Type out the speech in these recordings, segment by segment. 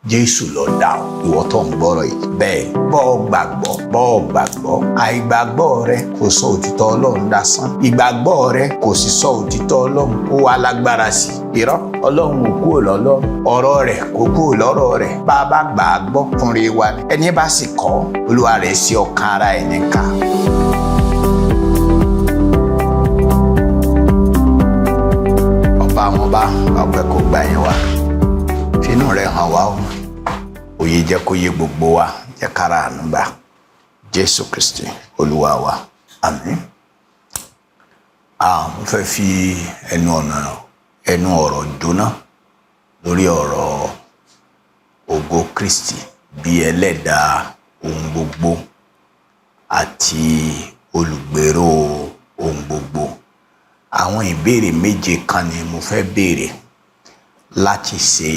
Jésù ló dá ọ, ìwọ tó ń gbọ́rọ̀ yìí. Bẹ́ẹ̀ bọ́ ọ gbàgbọ́, bọ́ ọ gbàgbọ́, àìgbàgbọ́ rẹ kò sọ òtítọ́ Ọlọ́run dasán, ìgbàgbọ́ rẹ kò sì sọ òtítọ́ Ọlọ́run kó wá lágbára sí i. Irọ́, Ọlọ́run ò kúrò lọ́lọ́run, ọ̀rọ̀ rẹ̀ kò kúrò lọ́rọ̀ rẹ̀. Bá a bá gbà á gbọ́ fúnra wa ni, ẹni bá sì kọ́ Olúwa rẹ̀ sí ọkàn ara ẹ̀ níkà. Ọba àwọn ọba, ọpẹ́ kò gbà yín wá, finú rẹ̀ hàn wá o, òye jẹ́ kó yé gbogbo wa, jẹ́ kára àánú gbà. Jésù Kristi Olúwa wa, àmín. Mo fẹ́ fi ẹnu ọ̀nà ẹnu ọ̀rọ̀ jóná lórí ọ̀rọ̀ ògo Kristi bí ẹlẹ́dàá ohun gbogbo àti olùgbèrò ohun gbogbo. Àwọn ìbéèrè méje kan ni mo fẹ́ béèrè láti ṣe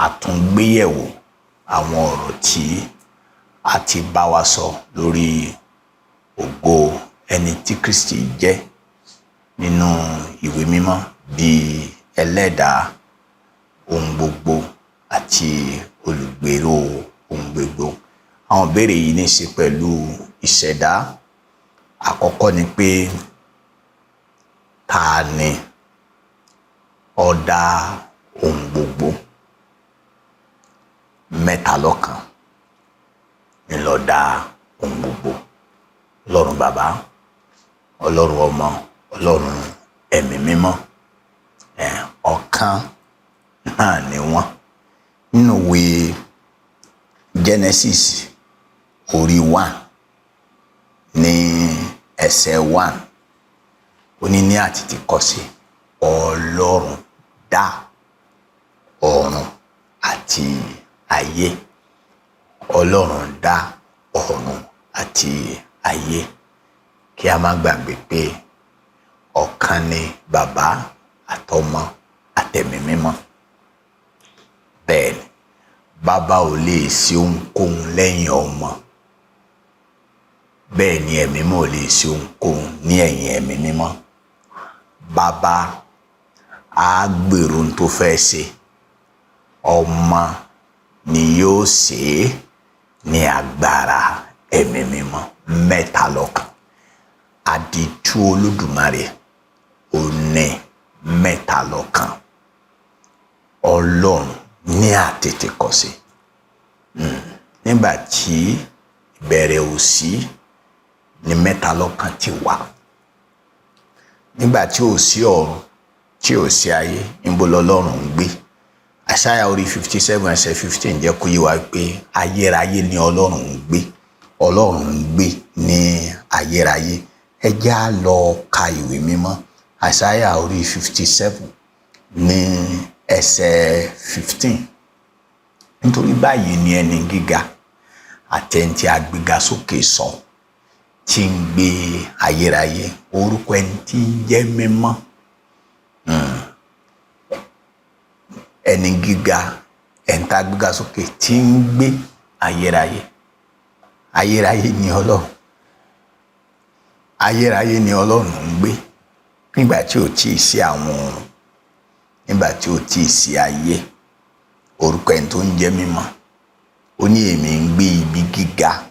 àtúngbéyẹ̀wò àwọn ọ̀rọ̀ tí a ti bá wa sọ lórí ògo ẹni tí Kristi jẹ́ nínú ìwé mímọ́ bí ẹlẹ́dàá ohun gbogbo àti olùgbèrò ohun gbogbo. Àwọn ìbéèrè yìí ní í ṣe pẹ̀lú ìṣẹ̀dá. Àkọ́kọ́ ni pé, ta ni ó dá ohun gbogbo? Mẹ́ta lọ́kan ni ló dá ohun gbogbo. Ọlọ́run Bàbá, Ọlọ́run Ọmọ, Ọlọ́run Ẹ̀mí Mímọ́. Ọ̀kan náà ni wọ́n. Nínú ìwé Genesis orí 1 ní ẹsẹ̀ 1, ó ní ní àtètèkọ́ṣe Ọlọ́run dá ọ̀run àti ayé. Ọlọ́run dá ọ̀run àti ayé. Kí a má gbàgbé pé ọ̀kan ni Bàbá àtọmọ àtẹ̀mí mímọ́. Bẹ́ẹ̀ ni, Bàbá ò lè ṣe ohunkóhun lẹ́yìn ọmọ. Bẹ́ẹ̀ ni Ẹ̀mí mímọ́ ò lè ṣe ohunkóhun ní ẹ̀yìn Ẹ̀mí mímọ́. Bàbá á gbèrò ohun tó fẹ́ ṣe, ọmọ ni yóò ṣe é ní agbára Ẹ̀mí mímọ́. Mẹ́ta lọ́kan. Àdìtú Olódùmarè ò ní mẹ́ta lọ́kan. Ọlọ́run ní àtètèkọ́ṣe. Nígbà tí ìbẹ̀rẹ̀ ò sí ni mẹ́ta lọ́kan ti wà. Nígbà tí ò sí ọ̀run, tí ò sí ayé, níbo lọ́lọ́run ń gbé? Àìsáyà orí 57 ẹsẹ̀ 15 jẹ́ kó yé wa pé ayérayé ni Ọlọ́run ń gbé. Ọlọ́run ń gbé ní ayérayé. Ẹ jẹ́ á lọ ka ìwé mímọ́. Àìsáyà orí 57 ní ẹsẹ̀ 15. Nítorí báyìí ni ẹni gíga àti ẹni tí a gbéga sókè sọ, tí ń gbé ayérayé, orúkọ ẹni tí ń jẹ́ mímọ́. Ẹni gíga, ẹni tí a gbéga sókè, tí ń gbé ayérayé. Ayérayé ni Ọlọ́run. Ayérayé ni Ọlọ́run ń gbé. Nígbà tí ò tíì sí àwọn ọ̀run, nígbà tí ò tíì sí ayé, orúkọ ẹni tó ń jẹ́ mímọ́. Ó ní èmi ń gbé ibi gíga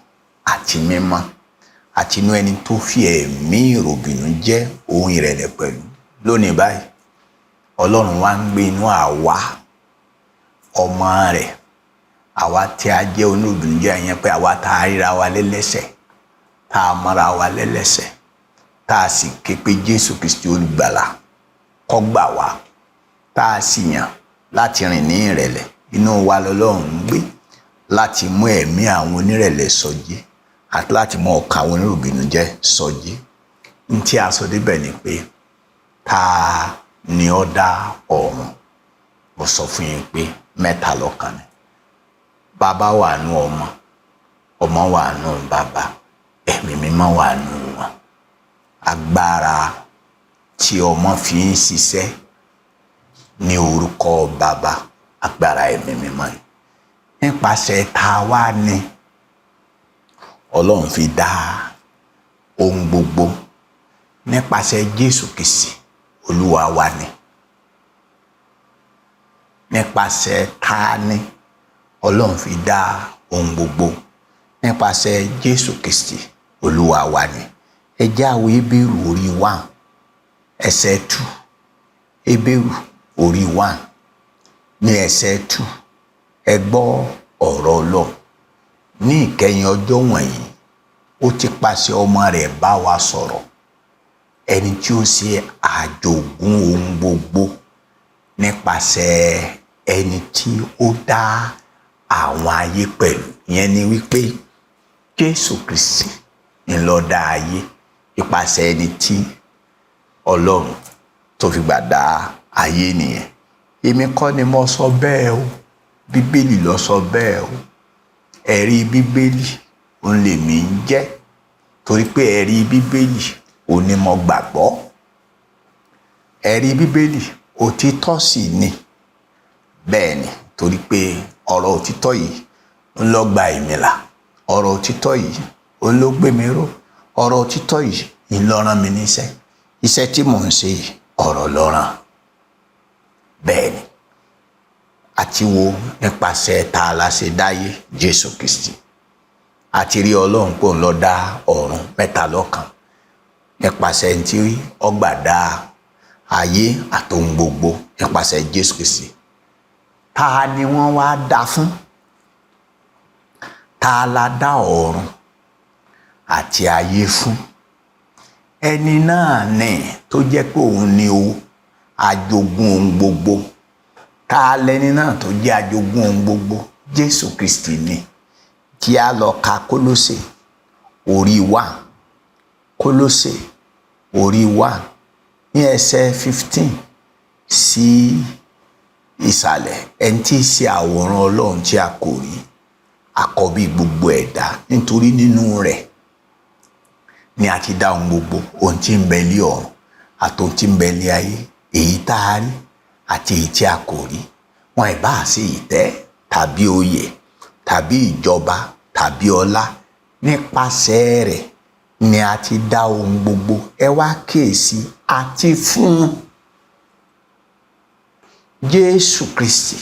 àti mímọ́, àti inú ẹni tó fi ẹ̀mí ìròbìnú jẹ́ ohun ìrẹ̀lẹ̀ pẹ̀lú. Lónìí báyìí, Ọlọ́run wá ń gbé inú àwa ọmọ rẹ̀, àwa tí a jẹ́ oníròbìnú jẹ́, ìyẹn pé àwa tá a ríra wa lẹ́lẹ́ṣẹ̀, tá a mọ́ra wa lẹ́lẹ́ṣẹ̀, tá a sì ké pé Jésù Kristi olùgbàlà kó gbà wá, tá a sì yàn láti rìn ní ìrẹ̀lẹ̀. Inú wa lọ́lọ́run ń gbé láti mú ẹ̀mí àwọn onírẹ̀lẹ̀ sọjí àti láti mú ọkàn àwọn oníròbìnú jẹ́ sọjí. N tí a sọ débẹ̀ ni pé, ta ni ó dá ọ̀run? Mo sọ fún yín pé mẹ́ta lọ́kan ni. Bàbá wà nú ọmọ, ọmọ wà nú bàbá, Ẹ̀mí mímọ́ wà nú wọn. Agbára tí ọmọ fi ń ṣiṣẹ́ ní orúkọ bàbá, agbára Ẹ̀mí mímọ́ ni. Nípasẹ̀ ta wá ni Ọlọ́run fi dá ohun gbogbo? Nípasẹ̀ Jésù Kristi Olúwa wa ni. Nípasẹ̀ ta ni Ọlọ́run fi dá ohun gbogbo? Nípasẹ̀ Jésù Kristi Olúwa wa ni. Ẹ jẹ́ á wo Hébérù orí 1 ẹsẹ̀ 2. Hébérù orí 1 ní ẹsẹ̀ 2. Ẹ gbọ́ ọ̀rọ̀ Ọlọ́run. Ní ìkẹyìn ọjọ́ wọ̀nyí, ó ti pàṣẹ ọmọ rẹ̀ bá wa sọ̀rọ̀, ẹni tí ó ṣe àjogún ohun gbogbo, nípasẹ̀ ẹni tí ó dá àwọn ayé pẹ̀lú. Ìyẹn ni wípé Jésù Kristi ń ló dá ayé, ipasẹ̀ ẹni tí Ọlọ́run tó fi gbà dá ayé nìyẹn. Èmi kọ́ ni mo sọ bẹ́ẹ̀ o, Bíbélì ló sọ bẹ́ẹ̀ o. Ẹ̀rí Bíbélì òun lèmi ń jẹ́, torí pé ẹ̀rí Bíbélì òun ni mo gbàgbọ́. Ẹ̀rí Bíbélì òtítọ́ sì ni. Bẹ́ẹ̀ ni, torí pé ọ̀rọ̀ òtítọ́ yìí ń lọ gba èmi là, ọ̀rọ̀ òtítọ́ yìí òun ló gbé mi ró, ọ̀rọ̀ òtítọ́ yìí ń ló rán mi níṣẹ́. Iṣẹ́ tí mò ń ṣe yìí, ọ̀rọ̀ ló rán. Bẹ́ẹ̀ ni, àti wo nípasẹ̀ ta la ṣe dáyé? Jésù Kristi. Àti rí Ọlọ́run pò ń lọ dá ọ̀run mẹ́ta lọ́kan, nípasẹ̀ tí ó gbà dá ayé àtohun gbogbo, nípasẹ̀ Jésù Kristi. Ta ni wọ́n wá dá fún? Ta la dá ọ̀run àti ayé fún? Ẹni náà ní tó jẹ́ pé òun ni o ajogún ohun gbogbo. Ta lẹni náà tó jẹ́ ajogún ohun gbogbo? Jésù Kristi ni. Tí a lọ ka Kólósè orí 1, Kólósè orí 1 ní ẹsẹ̀ 15 sí ìsàlẹ̀. Ẹni tí í ṣe àwòrán Ọlọ́run tí a kò rí, àkọ́bí gbogbo ẹ̀dá, nítorí nínú rẹ̀ ni a ti dá ohun gbogbo, ohun tí ń bẹ ní ọ̀run àti ohun tí ń bẹ ní ayé, èyí tá a rí àti èyí tí a kò rí, wọn ìbá ṣe ìtẹ́ tàbí oyè tàbí ìjọba tàbí ọlá. Nípasẹ̀ rẹ̀ ni a ti dá ohun gbogbo. Ẹ wá kíyèsí, àti fún Jésù Kristi.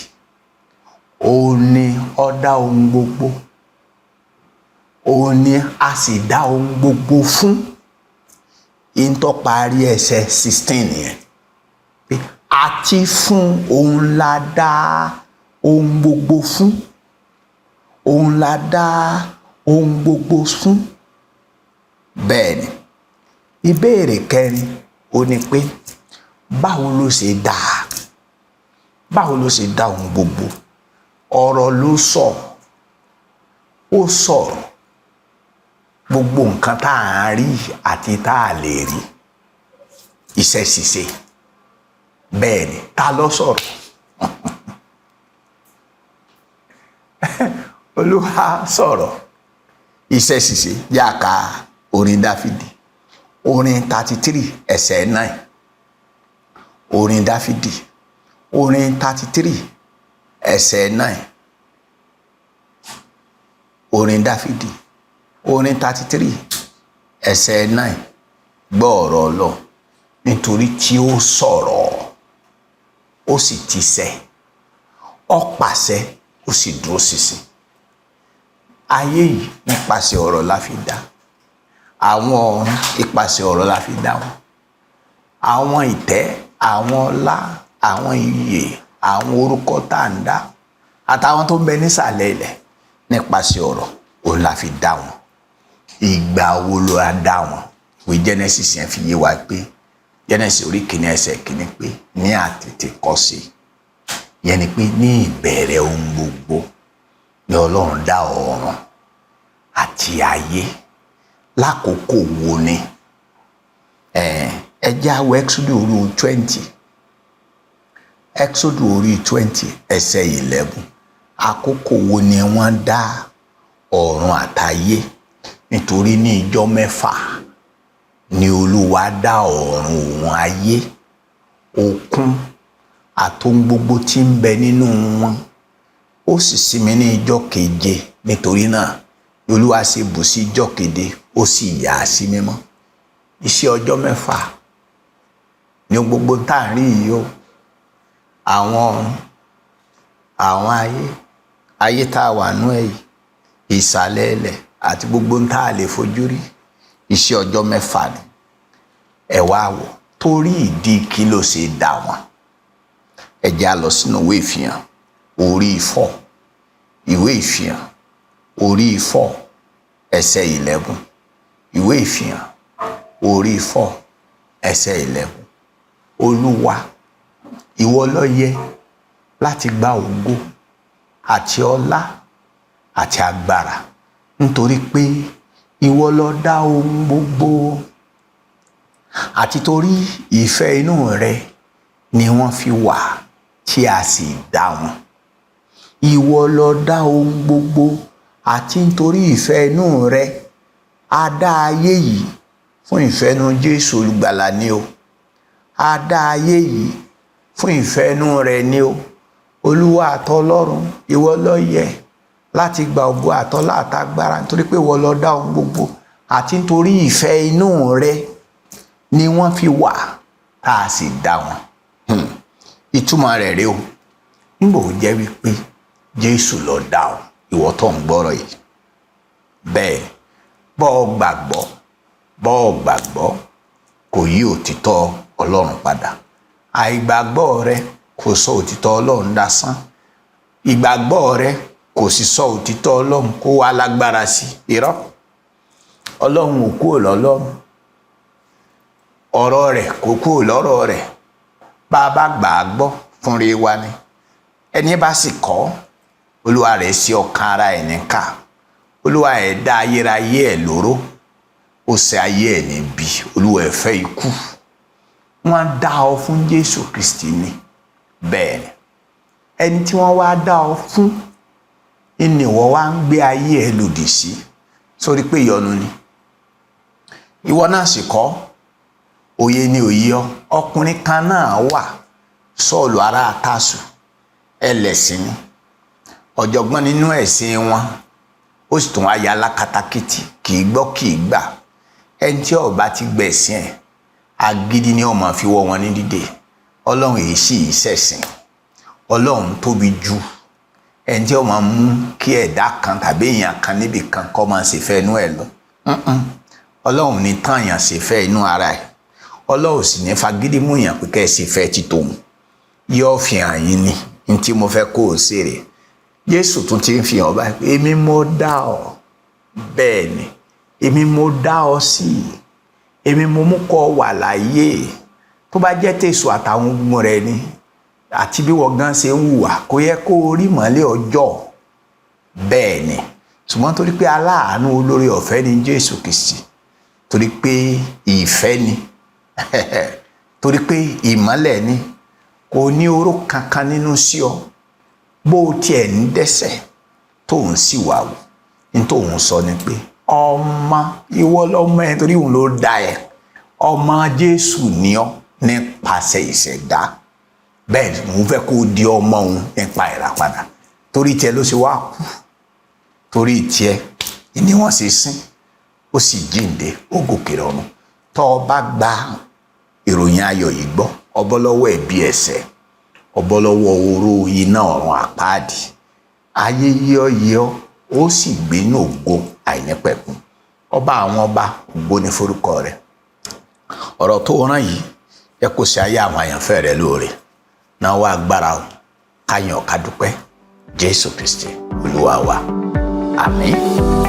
Òun ni ó dá ohun gbogbo, òun ni a sì dá ohun gbogbo fún. Ìntọ́ parí ẹsẹ̀ 16 yẹn pé àti fún òun la dá ohun gbogbo fún, òun la dá ohun gbogbo fún. Bẹ́ẹ̀ ni, ìbéèrè kẹrin ó ní pé báwo ló ṣe dá? Báwo ló ṣe dá ohun gbogbo? Ọ̀rọ̀ ló sọ. Ó sọ̀rọ̀, gbogbo nǹkan tá à ń rí àti tá a lè rí, iṣẹ́ ṣíṣe. Bẹ́ẹ̀ ni, ta ló sọ̀rọ̀? Olúwa sọ̀rọ̀, iṣẹ́ ṣíṣe. Yá ka orin Dáfídì, orin 33 ẹsẹ̀ 9. Orin Dáfídì, orin 33 ẹsẹ̀ 9. Orin Dáfídì, orin 33 ẹsẹ̀ 9. Gbọ́ ọ̀rọ̀ Ọlọ́run. Nítorí tí ó sọ̀rọ̀, ó sì ti ṣẹ, ó pàṣẹ, ó sì dúró ṣinṣin. Ayé yìí, nípasẹ̀ ọ̀rọ̀ la fi dá. Àwọn ọ̀run, ipasẹ̀ ọ̀rọ̀ la fi dá wọn. Àwọn ìtẹ́, àwọn ọlá, àwọn iyè, àwọn orúkọ tá à ń dá àtàwọn tó ń bẹ nísàlẹ̀ ilẹ̀, nípasẹ̀ ọ̀rọ̀ òun la fi dá wọn. Ìgbà wo ló a dá wọn? Ìwé Genesis yẹn fi yé wa pé, Genesis orí kìíní ẹsẹ̀ kìíní, pé ní àtètèkọ́ṣe, yẹn ni pé ní ìbẹ̀rẹ̀ ohun gbogbo, ni Ọlọ́run dá ọ̀run àti ayé. Lákòókò wo ni? Ẹ jẹ́ á wo Exodus orí 20, Exodus orí 20 ẹsẹ̀ 11. Àkókò wo ni wọ́n dá ọ̀run àtayé? Nítorí ní ijọ́ 6 ni Olúwa dá ọ̀run òun ayé, òkun àtohun gbogbo tí ń bẹ nínú wọn, ó sì sinmi ní ijọ́ keje. Nítorí náà Olúwa ṣe bù sí ijọ́ keje, ó sì yà á sí mímọ́. Iṣẹ́ ọjọ́ 6 ní gbogbo tá à ń rí yìí o, àwọn ọ̀run. Àwọn ayé, ayé tá a wà nú ẹ̀ yìí, ìsàlẹ̀ ilẹ̀ àti gbogbo ń tá a lè fojú rí, iṣẹ́ ọjọ́ 6 ni. Ẹ wá wò, torí ìdí kí ló ṣe dá wọn. Ẹ jẹ́ á lọ sínú ìwé Ìfihàn orí 4, ìwé Ìfihàn orí 4 ẹsẹ̀ 11, ìwé Ìfihàn orí 4 ẹsẹ̀ 11. Olúwa, ìwọ ló yẹ láti gba ògo àti ọlá àti agbára, nítorí pé ìwọ ló dá ohun gbogbo, àti torí ìfẹ́ inú rẹ ni wọ́n fi wà tí a sì dá wọn. Ìwọ ló dá ohun gbogbo, àti nítorí ìfẹ́ inú rẹ a dá ayé yìí fún ìfẹ́ inú Jésù olùgbàlà ni o. A dá ayé yìí fún ìfẹ́ inú rẹ ni o. Olúwa àtọlọ́run, ìwọ ló yẹ láti gba ògo àtọlá àtagbára, nítorí pé ìwọ ló dá ohun gbogbo, àti nítorí ìfẹ́ inú rẹ ni wọ́n fi wà tá a sì dá wọn. Ìtumọ̀ rẹ̀ rèé o. Nígbà ó jẹ́ wípé Jésù ló dá ọ, ìwọ tó ń gbọ́rọ̀ yìí. Bẹ́ẹ̀, bọ́ ọ gbàgbọ́, bọ́ ọ gbàgbọ́, kò yí òtítọ́ Ọlọ́run padà. Àìgbàgbọ́ rẹ kò sọ òtítọ́ Ọlọ́run dasán. Ìgbàgbọ́ rẹ kò sì sọ òtítọ́ Ọlọ́run kó wá lágbára sí. Irọ́. Ọlọ́run ò kúrò lọ́lọ́run. Ọ̀rọ̀ rẹ̀ kò kúrò lọ́rọ̀ rẹ̀. Bá a bá gbà á gbọ́ fún re wa ni. Ẹni bá sì kọ́, Olúwa rẹ̀ sí ọkàn ara ẹ̀ níkà. Olúwa ẹ̀ dá ayérayé ẹ̀ lóró. Ó ṣe ayé ẹ̀ níbi. Olúwa ẹ̀ fẹ́ ikú. Wọ́n dá ọ fún Jésù Kristi ni. Bẹ́ẹ̀ ni. Ẹni tí wọ́n wá dá ọ fún, ni ìwọ wá ń gbé ayé ẹ lòdì sí. Sórí pé ìyọnu ni. Ìwọ náà sì kọ́, òye ni òye ọ. Ọkùnrin kan náà wà, Sọ́ọ̀lù ará Tásù, ẹlẹ́sìn ni, ọ̀jọ̀gbọ́n nínú ẹ̀sìn wọn, ó sì tún wá ya alákatakítí, kì í gbọ́ kì í gbà. Ẹni tí ó bá ti gbẹ̀sìn ẹ̀, agídí ni ó máa fi wọ́ wọn ní dídè. Ọlọ́run èyí sì í ṣẹ̀sìn. Ọlọ́run tóbi ju ẹni tí ó máa mú kí ẹ̀dá kan tàbí èèyàn kan níbì kan kó máa ṣe fẹ́ inú ẹ̀ lọ. Ọlọ́run ní tán èèyàn ṣe fẹ́ inú ara ẹ̀. Ọlọ́run sì ní fagídí mú èèyàn pé kẹ́ ẹ ṣe fẹ́ ti tòun. Yóò fi hàn yín ni ní tí mo fẹ́ kó o ṣeré. Jésù tún ti ń fi hàn báyìí pé èmi mo dá ọ. Bẹ́ẹ̀ ni, èmi mo dá ọ sí. Èmi mo mú kó wà láyé. Tó bá jẹ́ tèṣù àtàwọn ogun rẹ̀ ni, àti bí wọ́n gan ṣe ń hùwà, kò yẹ kó o rí mọ́lẹ̀ ọjọ́. Bẹ́ẹ̀ ni, ṣùgbọ́n torí pé aláàánú olórí ọ̀fẹ́ ni Jésù Kristi, torí pé ìfẹ́ ni, torí pé ìmọ́lẹ̀ ni, kò ní oró kankan nínú sí ọ. Bó o tiẹ̀ ń dẹ́ṣẹ̀ tó ń sì wà wò, ní tó ń sọ ni pé ọmọ, ìwọ lọmọ ẹ, torí òun ló dá ẹ. Ọmọ Jésù ni ọ nípasẹ̀ ìṣẹ̀dá. Bẹ́ẹ̀ ni, òun fẹ́ kó o di ọmọ òun nípa ìràpadà. Torí tiẹ̀ ló ṣe wá kú. Torí tiẹ̀ ni wọ́n ṣe sin. Ó sì jíǹde, ó gòkè lọ́run. Tó o bá gba ìròyìn ayọ̀ yìí gbọ́, ọ bọ́ lọ́wọ́ ẹ̀bi ẹ̀ṣẹ̀, ọ bọ́ lọ́wọ́ oró iná ọ̀run àpáàdì. Ayé yíọ́ yíọ́, ó sì gbé ní ògo àìnípẹ̀kun. Ọba àwọn ọba, ògo ni forúkọ rẹ̀. Ọ̀rọ̀ tó rán yìí, yẹ kó ṣe ayé àwọn àyànfẹ́ rẹ lóore. Náà wá agbára o, ká yàn ká dúpẹ́. Jésù Kristi, Olúwa wa. Àmín.